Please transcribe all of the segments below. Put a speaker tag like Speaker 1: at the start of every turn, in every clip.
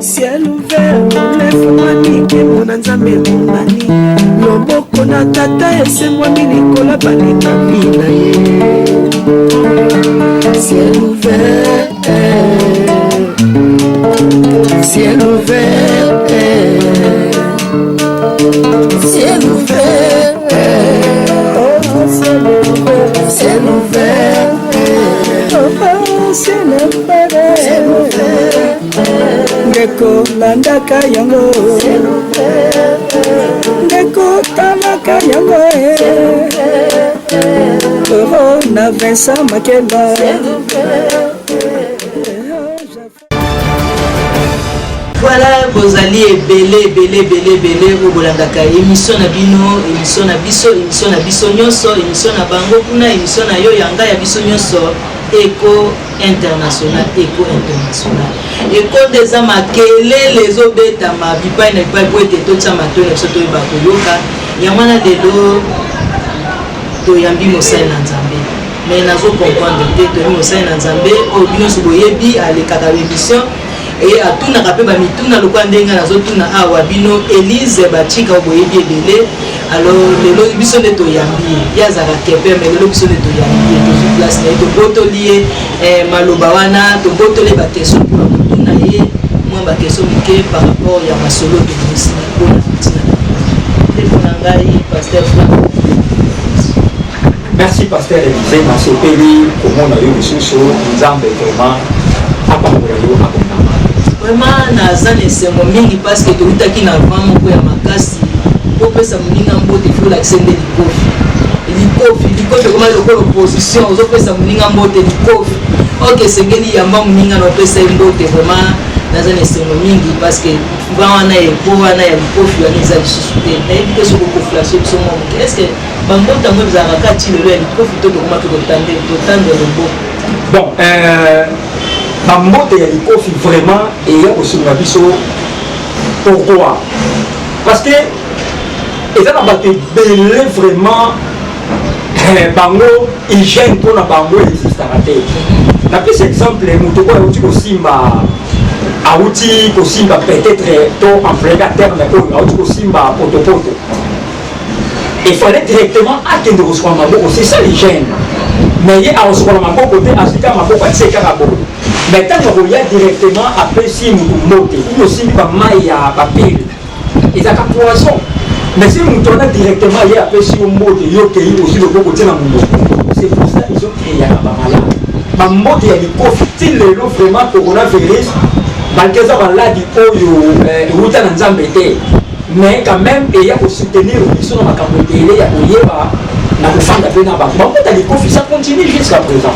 Speaker 1: Ciel ouvert, lefungwami, nkembo na Nzambe emonani, loboko na Tata esembwami likolo balingami na ye. Ciel ouvert, ciel ouvert, ciel ouvert, oh, ciel ouvert, ciel ouvert, oh, ciel ouvert, ciel ouvert. Ndeko landaka yango, ndeko talaka yango, oh, na Vincent Makela.
Speaker 2: Voilà, bozali ebele ebele ebele ebele oyo bolandaka émission na bino, émission na biso, émission na biso nyonso, émission na bango kuna, émission na yo, ya ngai, ya biso nyonso, Echo International. Echo International, eko nde eza makelele ezobetama bipai na bipai po ete totya matoi na biso toyeba koyoka yango wana. Lelo toyambi mosali na Nzambe, mais nazo comprendre te. Toyambi mosali na Nzambe oyo bino nyonso boyebi, alekaka émission e atunaka mpe bamituna lokola ndenge nazotuna awa bino, Elise Bachika oyo boyebi ebele. Alors lelo biso nde toyambi ye. Ye azalaka kepe, mais lelo biso nde toyambi ye, tozwi place na ye, tobotoli ye maloba wana, tobotoli ye baquestion mpona kotuna ye mwa baquestion mike par rapport ya masolo tobimisi mpona ntina. Ndeko na ngai pasteur Frank.
Speaker 3: Merci, pasteur Élysée. Nasepeli komona yo lisusu. Nzambe vraiment apambola yo, akondama.
Speaker 2: Vraiment naza na esengo mingi parce que toutaki na vent moko ya makasi. Opesa moninga mbote, faut olakise nde likofi, likofi, likofi. Ekoma lokola opposition, ozopesa moninga mbote likofi. Ok, esengeli yamba moninga na opesa ye mbote. Vraiment naza na esengo mingi parce que vent wana, eko wana ya likofi wana eza lisusu te. Nayebi te soki okoflashe biso mwa moke, est ce que bambote yango ezalaka kaka ti lelo ya likofi to tokoma mpe kotande loboko?
Speaker 3: Bon, bambote ya likofi vraiment eya kosunga biso. Pourquoi? Parce que eza na bato ebele vraiment, bango hygiène mpona bango existaka te. Napesa exemple: moto oyo awuti kosimba, peut-être to employé terme oyo, awuti kosimba potopoto, il fallait directement akende kosukola maboko, c'est ça l'hygiène. Mais ye akosukola maboko te, azwi kaka maboko, atie kaka boye. Mais ntango akoya directement, apesi motu mbote ubi osimbi bamai ya bapile, ezalaka poison. Mais si moto wana directement ye apesi yo mbote, yo okei ozwi loboko, tie na monoko, c'est pour ça ezocréaka bamalade. Bambote ya likofi ti lelo vraiment, coronavirus, malgré eza maladi oyo ewuta na Nzambe te, mais quand même eya kosoutenir biso na makambo ebele ya koyeba na kofanda mpe na bato. Bambote ya likofi, ça continue jusqu'à présent.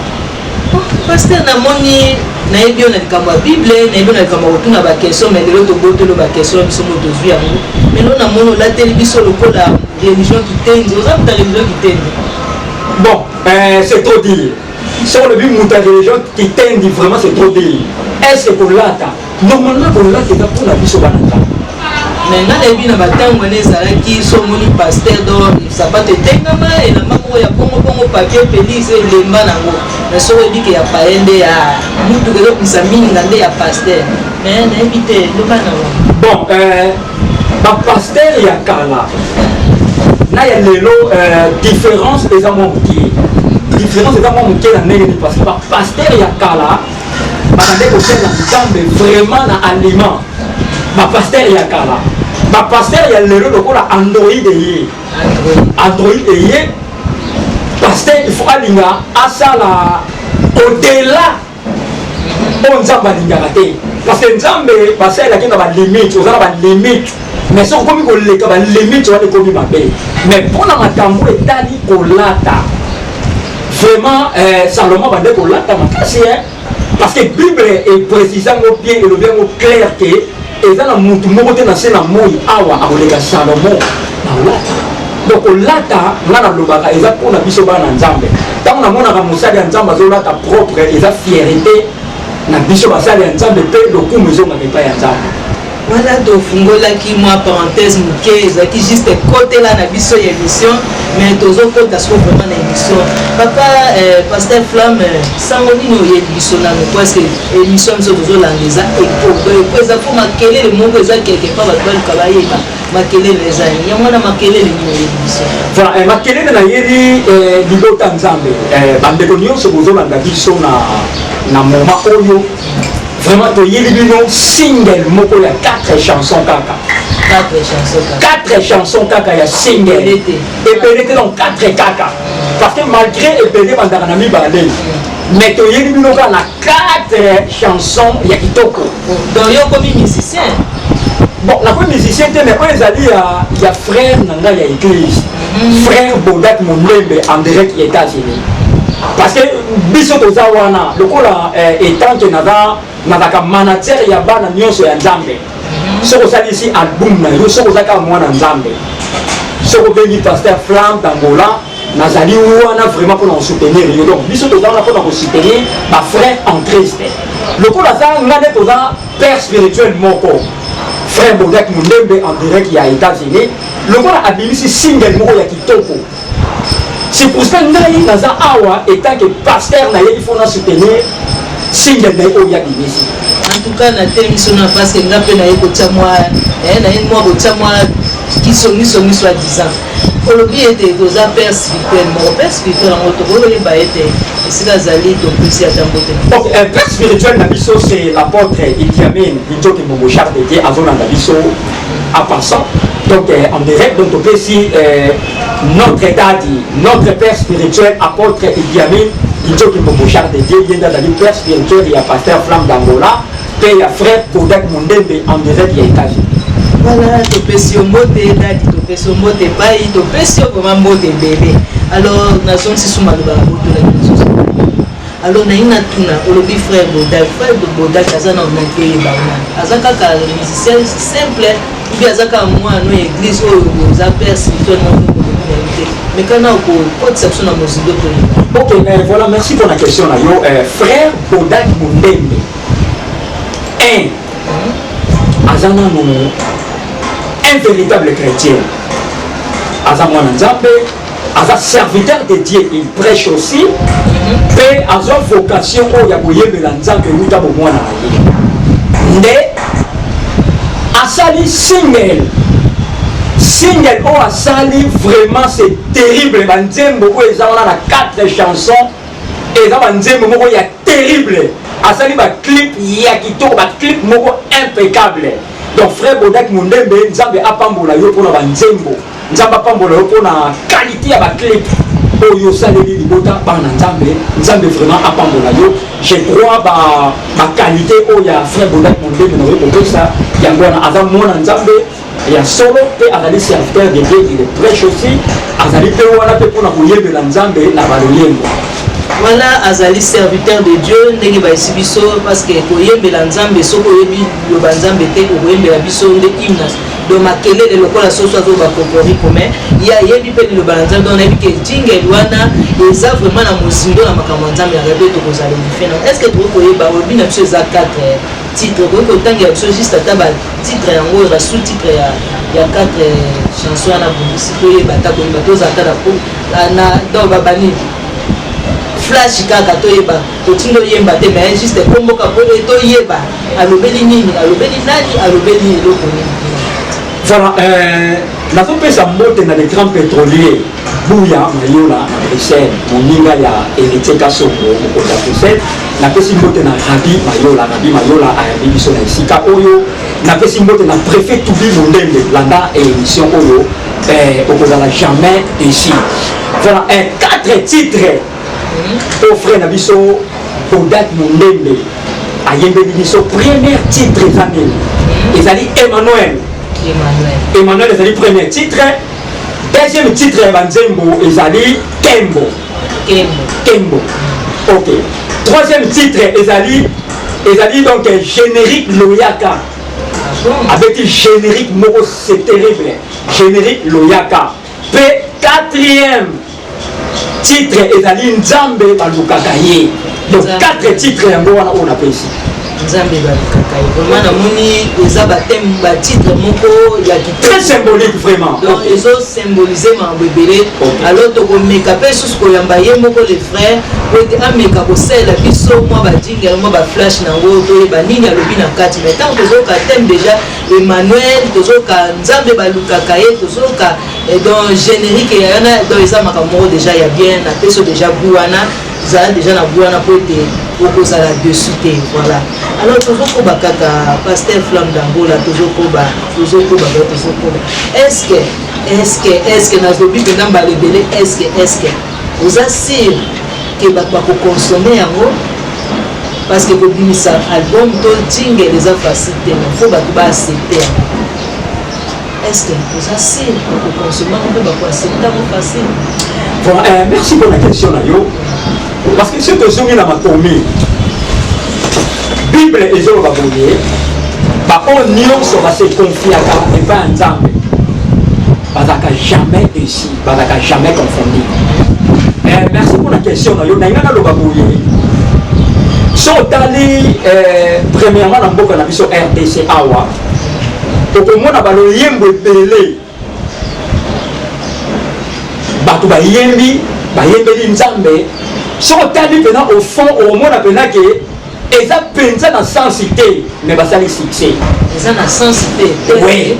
Speaker 2: Pasteur, namoni nayebi yo na likambo ya Bible, nayebi yo na likambo ya kotuna baquestion, mais lelo toboteli baquestion na biso mo tozwi yango. Mais lelo namoni olateli biso lokola religion kitendi. Oza moto ya religion kitendi?
Speaker 3: Bon, c'est trop dire. Soki olobi moto ya religion kitendi, vraiment c'est trop dire. Est ce que kolata normalement, kolata eza mpona biso bana Nzambe.
Speaker 2: Mais nga nayebi na batango wana ezalaki so omoni pasteur do sapato etengama, elamba moko ya bongo bongo, papier pelisse elemba nango, mais soki oyebi ke ya paye nde ya mutuka ezobimisa minga nde ya pasteur. Mais nayebi te, loba nango.
Speaker 3: Bon, bapasteur ya kala na ya lelo, différence eza mwa moke. Différence eza mwa moke na ndenge nini? Parce que bapasteur ya kala bakande kosenga Nzambe vraiment na aliment. Bapasteur ya kala, bapasteur ya lelo lokola Android eye, Android eye, pasteur il faut alinga asala au-delà oyo Nzambe alingaka te, parce que Nzambe basalelaki na balimite. Oza na balimite, mais soki okomi koleka balimite wana, ekomi mabe. Mais mpona makambo etali kolata, vraiment, Salomon bande kolata makasi, parce que Bible eprécise yango bien, elobi yango clair ke eza na mutu moko te na se na moi awa akoleka Salomon na kolata. Donc kolata, nga nalobaka, eza mpona biso bana Nzambe. Ntango namonaka mosali ya Nzambe azolata propre, eza fierté na biso basali ya Nzambe, mpe lokumu ezongaka epai ya Nzambe.
Speaker 2: Wana tofungolaki mwa parenthèse moke, ezalaki juste kotela na biso ya émission, mais tozokota siko vraiment na émission. Papa pasteur Flamme, sango nini oyebi biso nano? Parce que émission biso tozolanda eza eko, donc eko eza fo makelele moko eza quelque part, bato baluka bayeba makelele eza nini. Yango wana makelele nini oyebi biso?
Speaker 3: Voilà, makelele nayeli libota Nzambe, bandeko nyonso bozolanda biso na moment oyo, vraiment toyeli bino single moko ya 4 chansons kaka.
Speaker 2: 4 chansons kaka?
Speaker 3: 4 chansons kaka ya single.
Speaker 2: Ebele te.
Speaker 3: Ebele te, donc 4 kaka, parce que malgré ebele bandaka na mibale, mais toyeli bino kaka na 4 chansons ya kitoko.
Speaker 2: Donc yo okomi musicien?
Speaker 3: Bon, nakomi musicien te, mais oyo ezali ya frère na ngai ya église, frère Bodak Mondembe en direct ya États-Unis, parce que biso toza wana lokola étant que naza nazalaka manager ya bana nyonso ya Nzambe. Soki osalisi album na yo, soki oza kaka mwana Nzambe, soki obengi pasteur Flamme d'Angola, nazali wana vraiment mpona kosoutenir yo. Donc biso toza wana mpona kosoutenir bafrère en Christ. Lokola aza nga nde toza père spirituel moko, frère Bodak Mondembe en direct ya États-Unis, lokola abimisi single moko ya kitoko, c'est pour ça ngai naza awa étant que pasteur na ye, il faut na soutenir single na ye oyo abimisi.
Speaker 2: En tout cas natelemi so na, parce que nga mpe naye kotia mwa naye mwa kotia mwa kisongisongi soi disant. Olobi ete toza père spirituel moko. Père spirituel yango tokoyeba ete esika azali, topesi ata mbote.
Speaker 3: Ok, père spirituel na biso, c'est l'apôtre Idi Amin Njoki Mbongo Charles de Dieu, azolanda biso en passant, donc en direct. Donc topesi notre daddy, notre père spirituel, apôtre Idi Amin Njoki Mbongo Charles de Dieu. Ye nde azali père spirituel ya pasteur Flamme d'Angola mpe ya frère Kodak Mondembe en direct ya États-Unis.
Speaker 2: Voilà, topesi yo mbote daddy, topesi yo mbote epai, topesi yo vraiment mbote ebele. Alors nazongisi su maloba ya botolaki lisusu. Alors nayi natuna, olobi frère Bodak, frère Bodak aza na toyeba nani? Aza kaka musicien simple ou bien aza kaka mwana ya église oyo oza père spirituel moko olobi na ye te? Mais kana okokotisa biso na mozindo, toyeba.
Speaker 3: Ok, voilà, merci pour la question na yo. Frère Bodak Mondembe, un aza nano un véritable chrétien, aza mwana Nzambe, aza serviteur de Dieu, il prêche aussi, mpe azwa vocation oyo ya koyembela Nzambe euta bomwana na ye. Nde asali single. Single oyo asali, vraiment c'est terrible. Banzembo oyo eza wana na 4 chansons eza banzembo moko ya terrible. Asali baclip ya kitoko, baclip moko impeccable. Donc frère Bodak Mondembe, Nzambe apambola yo mpona banzembo, Nzambe apambola yo mpona qualité ya baclip oyo osaleli libota bana Nzambe. Nzambe vraiment apambola yo. Je crois baqualité oyo ya frère Bodak Mondembe nakoki kopesa yango wana. Aza mwana Nzambe ya solo mpe azali serviteur de Dieu, il prêche aussi, azali mpe wana mpe mpona koyembela Nzambe na baloyembo.
Speaker 2: Voilà, azali serviteur de Dieu ndenge bayesi biso, parce que koyembela Nzambe, soki oyebi loba Nzambe te, okoyembela biso nde hymne, donc makelele lokola soso azoba kokoriko. Mais ye ayebi mpe liloba na Nzambe, donc nayebi ke jingle wana eza vraiment na mozindo na makambo ya Nzambe. Na mpe tokozala édifié. Est ce que tokoki koyeba, olobi na biso eza 4 titre, okoki kotangela biso juste ata batitre yango oyo, basous titre ya 4 chanson wana bongisi, toyeba ata koyeba, tozala ata na donc babanini flash kaka, toyeba totindi oyemba te, mais juste komboka po toyeba alobeli nini, alobeli nani, alobeli eloko nini.
Speaker 3: Voilà, nazopesa mbote na le grand pétrolier Buya Mayola na Bruxelles, moninga ya Héritier Kasongo, mokonzi ya Bruxelles. Napesi mbote na Rabi Mayola. Rabi Mayola ayambi biso na esika oyo. Napesi mbote na préfet Tubi Mondembe. Landa émission oyo, okozala jamais déçu. Voilà, quatre titres oyo frère na biso Bodak Mondembe ayembeli biso. Premier titre eza nini? Ezali Emmanuel.
Speaker 2: Emmanuel.
Speaker 3: Emmanuel ezali premier titre. Deuxième titre ya banzembo ezali Kembo.
Speaker 2: Kembo.
Speaker 3: Kembo, ok. Troisième titre ezali donc générique Loyaka. Abeti générique moko, c'est terrible, générique Loyaka. Mpe quatrième titre ezali Nzambe balukaka ye. Donc quatre titres yango wana oyo napesi.
Speaker 2: Nzambe balukaka ye. Vraiment namoni eza ba thème, ba titre moko ya kitoko.
Speaker 3: Très symbolique vraiment.
Speaker 2: Donc ezo symboliser makambo ebele. Alors tokomeka mpe susu koyamba ye moko le frère po ete ameka kosalela biso mwa ba jingle, mwa ba flash nango, toyeba nini alobi na kati. Mais ntango tozoyoka thème déjà Emmanuel, tozoyoka Nzambe balukaka ye, tozoyoka donc générique ya wana, donc eza makambo moko déjà ya bien. Napesi yo déjà goût wana, zala déjà na goût wana po ete okozala dessus te. Voilà, alors tozokoba kaka pasteur Flamme d'Angola, tozokoba, tozokoba, tozokoba. Est-ce que nazobi mpenza mbala ebele, est-ce que oza sûr ke bato bakoconsommer yango? Parce que kobimisa album to jingle eza facile te, mais faut bato baaccepter yango. Est-ce que oza sûr bakoconsommer yango mpe bakoaccepter yango facile?
Speaker 3: Voilà, merci pour la question na yo, parce que soki tozongi na makomi, Bible ezoloba boye: baoyo nyonso base confiaka epai ya Nzambe bazalaka jamais déçu, bazalaka jamais confondu. Merci pour la question na yo. Na ngai naloba boye: so otali premièrement na mboka na biso RDC awa, okomona baloyembo ebele, bato bayembi, bayembeli Nzambe. Soki otali mpenza au fond, okomona mpenza ke eza mpenza na sens te, mais basali succès.
Speaker 2: Eza na sens te?
Speaker 3: Oui.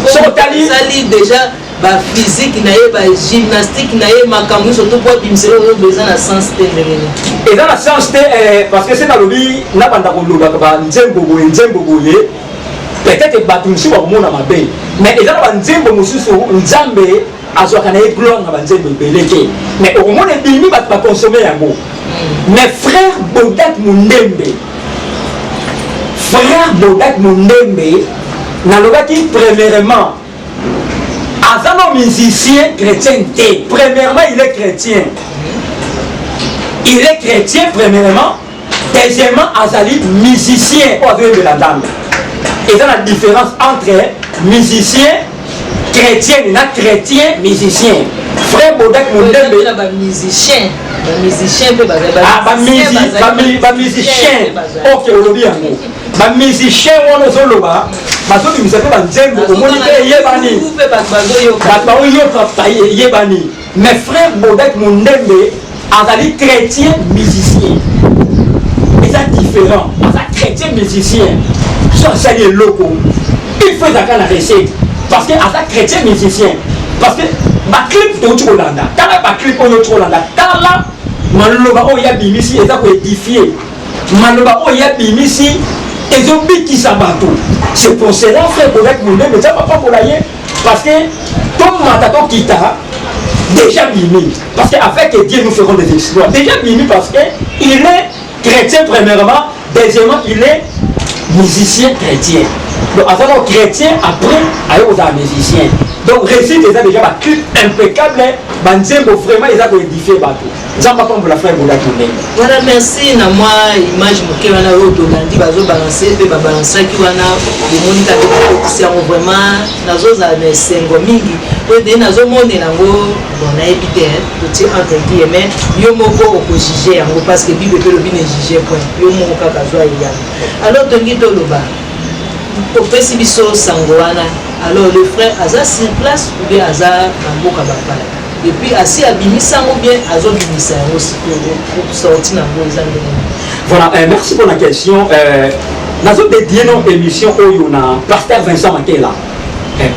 Speaker 3: Soki otali
Speaker 2: osali déjà baphysique na ye, bagymnastique na ye, makambo nyonso to po abimisela oyo, eza na sens te ndenge nini?
Speaker 3: Eza na sens te, parce que se nalobi, nabanda kolobaka banzembo boye, nzembo boye, peut-être bato mosusu bakomona mabe, mais eza na banzembo mosusu Nzambe azwaka na ye gloire na banzembo ebele te, mais okomona ebimi, bato baconsommer yango. Mais frère Bodak Mundembe, frère Bodak Mundembe, nalobaki premièrement aza no musicien chrétien te. Premièrement, il est chrétien, il est chrétien premièrement. Deuxièmement, azali musicien oyo azoyembela Nzambe. Eza na différence entre musicien chrétien na chrétien musicien. Frère Bodak Mondembe,
Speaker 2: na bamusicien, bamusicien mpe.
Speaker 3: Bamusicien, ok, olobi yango. Bamusicien wana ozoloba, bazobimisa mpe banzembo, omoni mpe eyebani, bato baoyoka, eyebani. Mais frère Bodak Mondembe azali chrétien musicien, eza différent. Aza chrétien musicien, so asali eloko, il faut ezalaka na recette, parce que aza chrétien musicien. Parce que baclip touti kolanda, tala baclip oyo outi kolanda, tala maloba oyo yabimisi, eza koédifier, maloba oyo yabimisi ezobikisa bato. C'est pour cela, frère Bodak Mondembe, eza bapambola ye, parce que tomata tokita, déjà bimi, parce que avec Dieu nous ferons des exploits. Déjà bimi, parce que il est chrétien premièrement, deuxièmement, il est musicien chrétien. Donc aza nao chrétien, après aye kozala musicien. Donc réussite eza déjà baclip impeccable, banzembo vraiment eza koédifier bato. Nzambe apambola frère Bodak Mondembe.
Speaker 2: Voilà, merci na mwa image moke wana oyo tolandi, bazobalancer mpe babalansaki wana, bomoni kaka bakokisi yango. Vraiment nazozala na esengo mingi oyo ndenge nazomonela yango. Bon, nayebi te, totie entre guillemets, yo moko okojuger yango, parce que Bible mpe elobi ne juge point. Yo moko kaka zwa eyano. Alors tongi toloba, opesi biso sango wana. Alors le frère aza sur place ou bien aza na mboka bapaya? Et puis asi abimisa yango, bien azobimisa yango sikoyo, sorti na yango eza ndenge?
Speaker 3: Voilà, merci pour la question. Nazo dédier no émission oyo na pasteur Vincent Makela,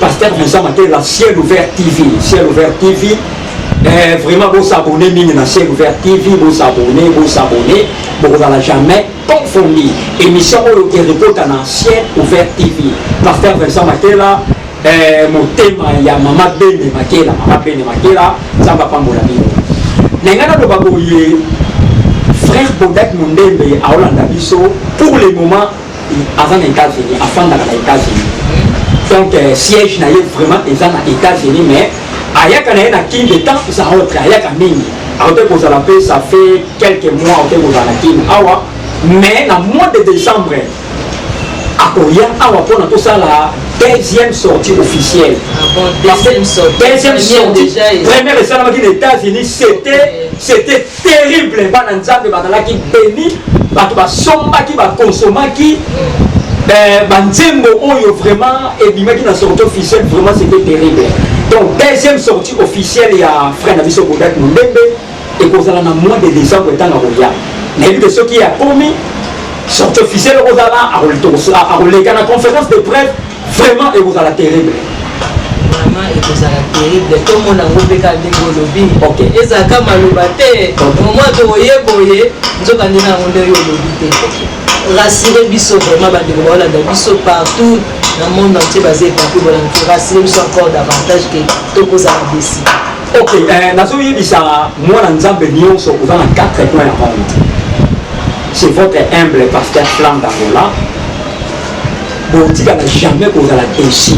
Speaker 3: pasteur Vincent Makela, Ciel Ouvert TV, Ciel Ouvert TV. Vraiment bosabonner mingi na Ciel Ouvert TV, bosabonner, bosabonner, bokozala jamais confondi. Émission oyo erekota na Ciel Ouvert TV. Pasteur Vincent Makela, motema ya mama Bene Makela, mama Bene Makela, Nzambe apambola bino. Na ngai naloba boye: frère Bodak Mondembe aolanda biso, pour le moment aza na États-Unis, afandaka na États-Unis. Donc siège na ye vraiment eza na États-Unis, mais ayaka na ye na Kin de temps à autre, ayaka mingi. Aote kozala mpe, ça fait quelques mois aote kozala na Kin awa, mais na mois de décembre akoya awa mpona tosala deuxième sortie officielle.
Speaker 2: Ah bon, deuxième sortie?
Speaker 3: Deuxième sortie. Première esalamaki na États-Unis, c'était terrible. Bana Nzambe bazalaki béni. Bato basombaki, bakonsomaki banzembo oyo vraiment ebimaki na sortie officielle, vraiment c'était terrible. Donc deuxième sortie officielle ya frère na biso Bodak Mondembe ekozala na mois de décembre. Ntango akoya, nayebi te soki akomi sortie officielle ekozala, akoleka na conférence de presse, vraiment ekozala terrible.
Speaker 2: Vraiment ekozala terrible. Tomona yango mpe kaka ndenge olobi. Ezalaka maloba te, omoi tokoye boye, nzoka nde na yango nde oyo olobi te. Rassure biso vraiment, bandeko baolanda biso partout na monde entier, baza éparpillé, bolanda, rassure biso encore davantage ke tokozala déçus.
Speaker 3: Ok, nazoyebisa mwana Nzambe nyonso oza na quatre coins ya monde, c'est votre humble pasteur Flamme d'Angola, botikala jamais kozala déçu,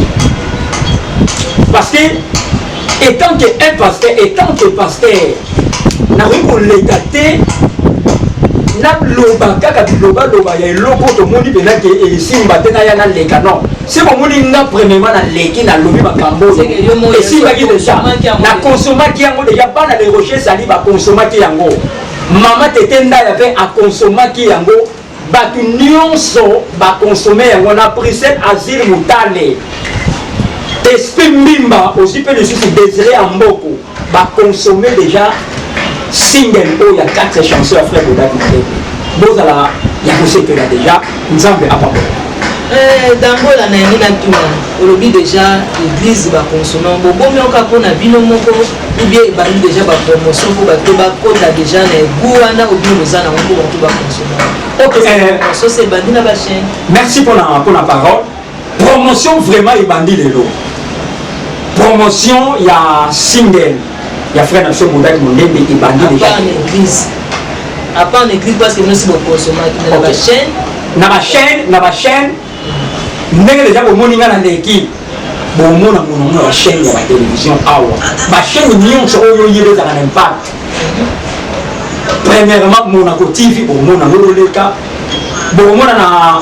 Speaker 3: parce que étant que un pasteur, étant que pasteur, nakoki koleka te naloba kaka bilobaloba ya eloko tomoni mpena ke esimba te, naya naleka. Non, se bomoni nga premièrement naleki, nalobi makambo oyo esimbaki déjà, nakonsomaki yango déjà. Bana Le Rocher Sali bakonsomaki yango, mama Tete Ndaya mpe akonsomaki yango, bato nyonso bakonsome yango na Bruxelles, Azir Mutale, Esprit Mbimba aussi, mpe lisusu Désiré ya Mboko bakonsome déjà single oyo ya 4 chansons ya frère Bodak Mondembe. Bozala ya kosepela déjà, Nzambe apambola.
Speaker 2: Dangola, na yangi natuna, olobi déjà église bakonsome, bobomi oka mpona bino moko ou bien ebandi déjà bapromotion mpo bato bakota déjà na egu wana, ou bien boza nango mpo bato bakonsome?
Speaker 3: Ok.
Speaker 2: Promotion se ebandi na bachaîne?
Speaker 3: Merci mpona parole. Promotion vraiment ebandi lelo, promotion ya single ya frère na biso Bodaki Mondembe ebandi
Speaker 2: déjà.
Speaker 3: Église,
Speaker 2: à part na église, parce que bino si bokonsomaki na bachaîne?
Speaker 3: Na bachaîne, na bachaîne, ndenge déjà bomoni nga na leki, bomona monango na bachaîne ya batélévision awa, bachaîne nyonso oyo oyebi ezaka na impact. Premièrement Monaco TV, bomona ngo koleka, bokomona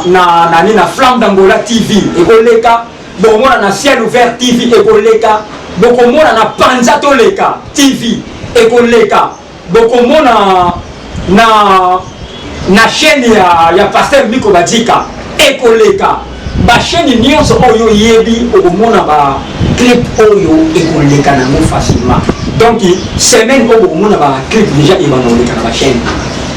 Speaker 3: na nani, na Flamme d'Angola TV ekoleka, bokomona na Ciel Ouvert TV ekoleka, bokomona na Panza Toleka TV ekoleka, bokomona na chaîne ya pasteur Miko Badika ekoleka. Bachaîne nyonso oyo oyebi, okomona baclip oyo ekoleka nango facilement. Donc semaine oyo bokomona baclip déjà ebanda koleka na bachaîne.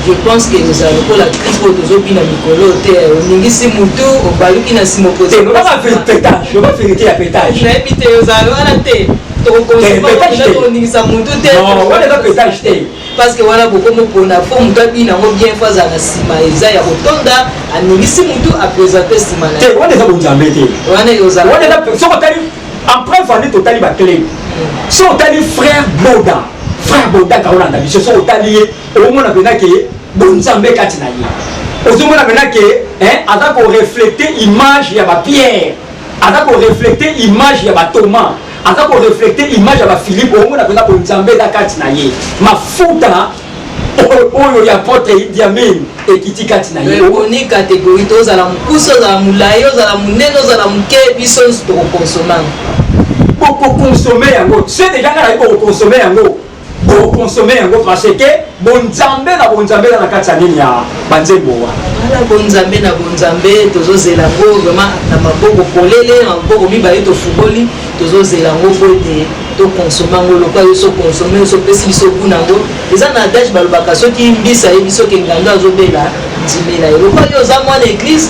Speaker 2: Je pense que ozala lokola clip oyo tozobina mikolo te, oningisi mutu, obaluki na nsima.
Speaker 3: Lobaka pétage, loba vérité ya pétage.
Speaker 2: Nayebi te, ozala wana te, tokoningisa mutu te.
Speaker 3: Wana eza pétage te.
Speaker 2: Parce que wana bokomopona fo motu abina yango bien, fo azala na nsima eza ya kotonda, aningisi mutu, aprésente nsima na
Speaker 3: te. Wana eza bonzambe te.
Speaker 2: Wana ozala.
Speaker 3: Wana eza, soki otali en preuve ane, totali baclip, soki otali frère Boda, frère Boda kaolanda biso, soki otali ye, omona mpena ke bonzambe kati na ye, ozomona mpena ke aza korefléter image ya bapierre, aza korefléter image ya bathomas, aza korefléter image ya baphilippe. Omona mpenza bonzambe eza kati na ye, mafuta oyo ya apôtre Idi Amin ekiti kati na ye.
Speaker 2: Oni catégorie te, ozala mokuse, ozala molai, ozala monene, ozala moke, biso nyonso tokokonsoma.
Speaker 3: Bokokonsome yango se déjà, nga nayi bokokonsome yango, bokonsome yango, parce que bonzambe na bonzambe eza na kati ya nini, ya banzembo wana.
Speaker 2: Wala bonzambe na bonzambe, tozozela yango vraiment na maboko polele, na maboko mibale tofungoli, tozozela yango po ete tokonsome yango lokola yo so consommer, yo so opesi biso kuna. Yango eza na adage balobaka, soki mbisa ayebi soki ngando azobela, ndimela ye. Lokola yo oza mwana église,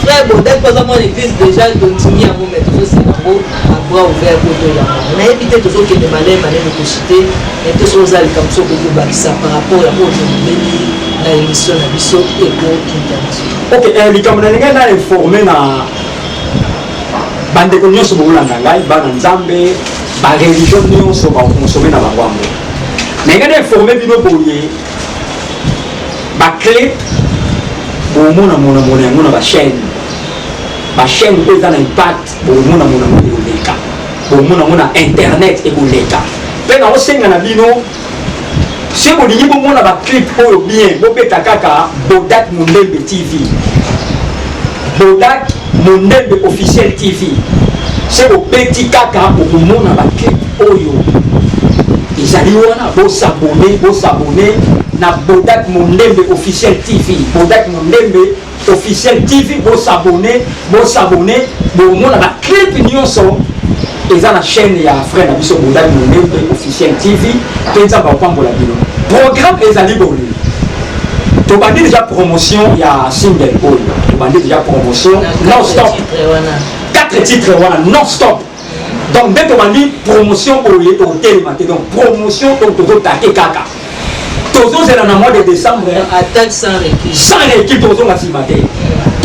Speaker 2: frère Bodak mpo aza mwana église, déjà tondimi yango, mais tozozela yango à bras ouvert po toyamba. Nayebi te, tozokende maleme maleme kosi te, nayebi te soki oza likambo soki okobakisa par rapport ya oyo tolobeli na émission na biso Eko International.
Speaker 3: Ok, likambo na lingai na informe na bandeko nyonso bokolanda ngai, bana Nzambe, bareligion nyonso bakonsome na bango yango, na ngai na informe bino boye: baclip bomona monamona yango na bachaîne, bachaîne oyo eza na impact, bomona monamona ekoleka, bomona yango na internet ekoleka. Mpe naosenga na bino, se bolingi bomona baclip oyo bien, bobeta kaka Bodak Mondembe TV, Bodak Mondembe Officiel TV. Se bobeti kaka, okomona baclip oyo ezali wana. Bosabonner, bosabonner. na Bodak Mondembe officiel TV. Bodak Mondembe officiel TV, bo s'abonner, bo s'abonner, bomona ba clip nyonso eza na chaîne ya frère na biso Bodak Mondembe officiel TV mpe Nzambe akopambola bino. Programme ezali boye. Tobandi déjà promotion ya single oyo. Tobandi déjà promotion non stop. Quatre titres wana non stop. Donc nde tobandi promotion boye tokotelema te donc promotion donc tozotake kaka tozozela na mois de décembre
Speaker 2: attaque sans recul
Speaker 3: sans recul tozonga nsima te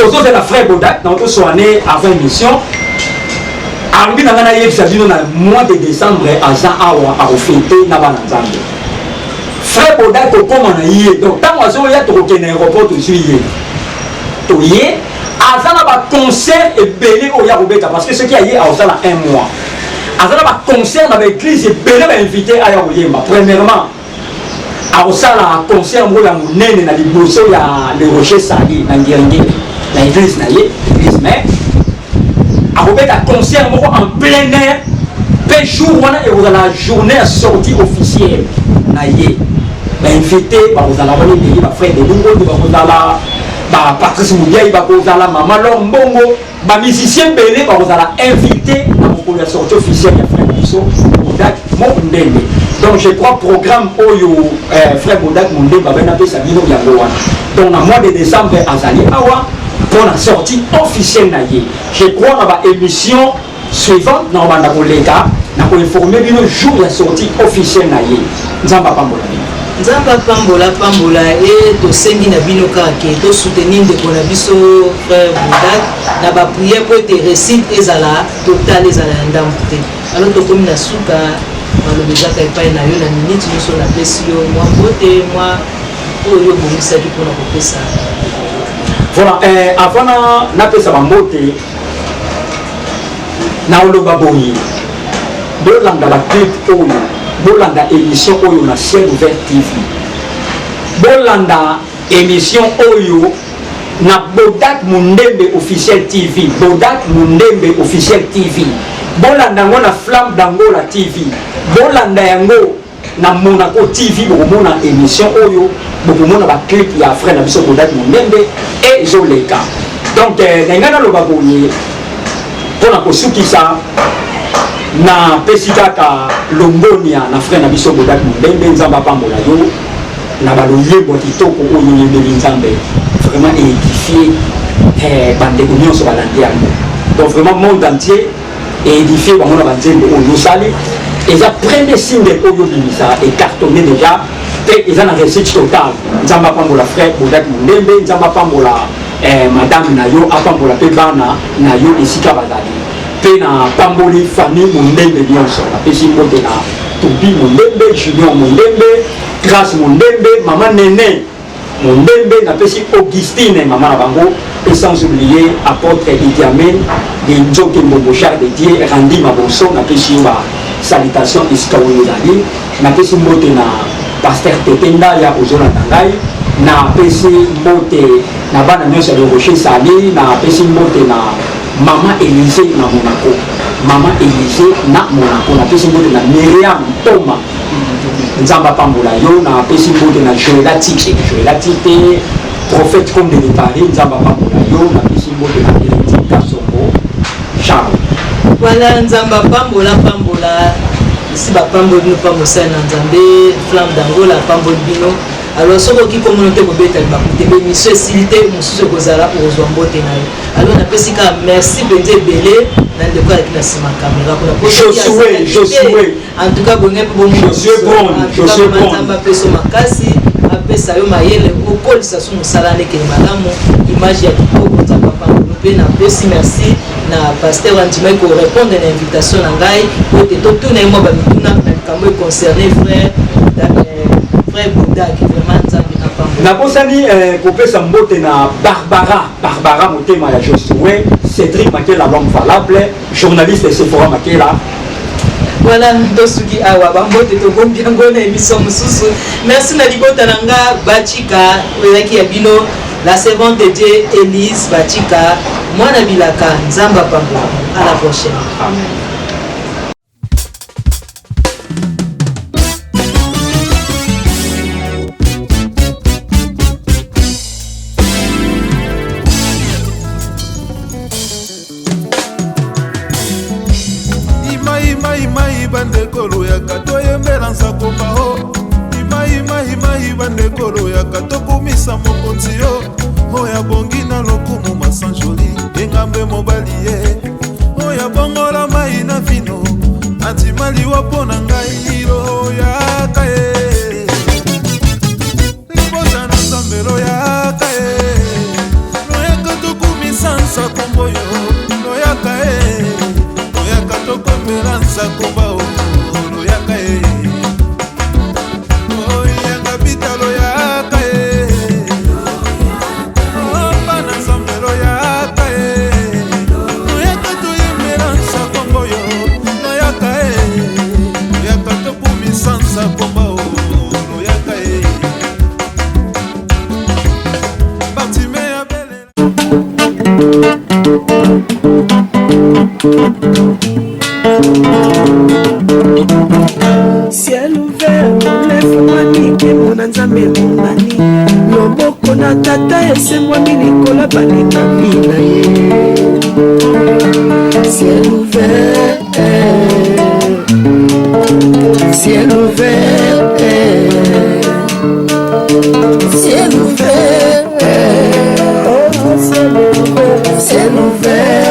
Speaker 3: tozozela frère bodak na tosoane avant émission alobi na ngai nayebisa bino na mois de décembre aza awa akofete na bana nzambe frère bodak tokóma na ye donc ntango azoya tokokende aéroport tozwi ye toye aza na ba concert ebele oyo ya kobeta parce que soki aye aosala un mois aza na ba concert na ba église ebele ba invité aya koyemba premièrement akosala concert moko ya monene na liboso ya le rocher sali na ngiringiri na église na ye église mais akobeta concert moko en plein air mpe jour wana ekozala journée ya sortie officielle na ye bainvité bakozala wana ebele bafrère de lingondi bakozala ba Patrice Mubiayi bakozala mama Lor Mbongo ba musiciens ebele bakozala invité na mokolo ya sortie officielle ya frère biso Bodak Mondembe donc je crois programme oyo euh, frère Bodak Mondembe abandi napesa bino yango wana donc na mois de décembre azali awa mpo na sortie officielle na ye je crois na ba émission suivante na kobanda koleka na koinforme bino jour ya sortie officielle na ye nzambe apambola bino
Speaker 2: nzambe apambola pambola e tosengi na bino kaka ke tosoutenir ndeko na biso frère bodak na baprière mpo ete réussite ezala totale ezala ya ndambo te alors tokomi na suka maloba ezaka epai na yo na minute nyonso napesi yo mwa mbote mwa oyo obongisaki mpona kopesa
Speaker 3: voilà eh, avant napesa bambote Naoloba boye, bolanda ba clip oyo, bolanda emission oyo na Ciel Ouvert TV. Bolanda emission oyo na Bodak Mundembe Officiel TV, Bodak Mundembe Officiel TV. Bolanda yango na Flamme d'Angola TV. Bolanda yango na Monaco TV bokomona emission oyo bokomona ba clip ya frère na biso Bodak Mondembe ezoleka donc eh, na ngai naloba boye mpo na kosukisa napesi kaka longonia na frère na biso Bodak Mondembe Nzambe apambola yo na baloyembo ya kitoko oyo oyembeli Nzambe vraiment édifie eh, bandeko nyonso balandi yango donc vraiment monde entier édifie bango na banzembo oyo osali eza premier single oyo obimisa ecartonne déjà mpe eza na réussite totale nzambe apambola frère bodak mondembe nzambe apambola eh, madame na yo apambola mpe bana na yo esika bazali mpe napamboli famille mondembe nyonso napesi mbote na tobi mondembe junior mondembe grace mondembe mama nene Mondembe napesi Augustine mama na bango et sans oublier apôtre Idi Amin de Nzoke Mbombo char de Dieu Randy Maboso napesi yo ba salutation esika oyo ozali napesi mbote na pasteur Tete Ndaya ozolanda ngai napesi mbote na bana nyonso ya Le Rocher Sali napesi mbote na mama Elysée na Monaco mama Elysée na Monaco napesi mbote na Myriam Toma Nzambe apambola yo na apesi mbote na Joela Tite Joela Tite prophète Konde de Paris Nzambe apambola yo na apesi mbote na Héritier Kasongo Charles
Speaker 2: Voilà Nzambe apambola pambola esi bapamboli bino mpa mosali na Nzambe Flamme d'Angola apamboli bino alors soki okoki komona te kobeta libaku te emission esili te mosusu ekozala okozwa mbote na yo alors napesi kaka merci mpenza ebele na ndeko alaki na nsima kamera kuna
Speaker 3: Josue Josue
Speaker 2: En tout cas bonge mpe bomonzambe apeso makasi apesa yo mayele okolisa so mosala nekele malamu image ya kitoko nzambe apambolo mpe napesi merci na pasteur andimaki korépondre na invitation na ngai po ete totuna ye mwa bamituna na likambo econcerne frère euh, frère bodaki vraiment nzambe apambola
Speaker 3: nabosani eh, kopesa mbote na barbara barbara motema ya josue cédric makela l'homme valable Journaliste Sephora Makela.
Speaker 2: Voilà, tosuki awa bambote tobombi yango na émission mosusu. Merci na libota na nga Bachika oyaki ya bino la servante de Dieu Elise Bachika mwana bilaka Nzambe apambola. À la prochaine.
Speaker 3: Amen.
Speaker 4: Bandeko, loyaka tokumisa mokonzi yo oyo abongi na lokumu. Masanjoli engambe mobali ye oyo abongola mai na vino, andima liwa mpo na ngai. Loyaka ye, libota na Nzambe, loyaka ye, loyaka tokumisa nsakombo yo, loyaka ye, loyaka tokombela nsakomba o, loyaka ye, oyanga bita, loyaka ye, bana Nzambe, loyaka ye, loyaka toyembela nsakombo yo, loyaka ye, loyaka tokumisa nsakomba o, loyaka ye. Bartime abelela.
Speaker 1: Ciel ouvert lefungwami, nkembo na Nzambe emonani, loboko na Tata esembwami likolo balingami na ye. Ciel ouvert, ciel ouvert, ciel ouvert, oh, ciel ouvert, ciel ouvert.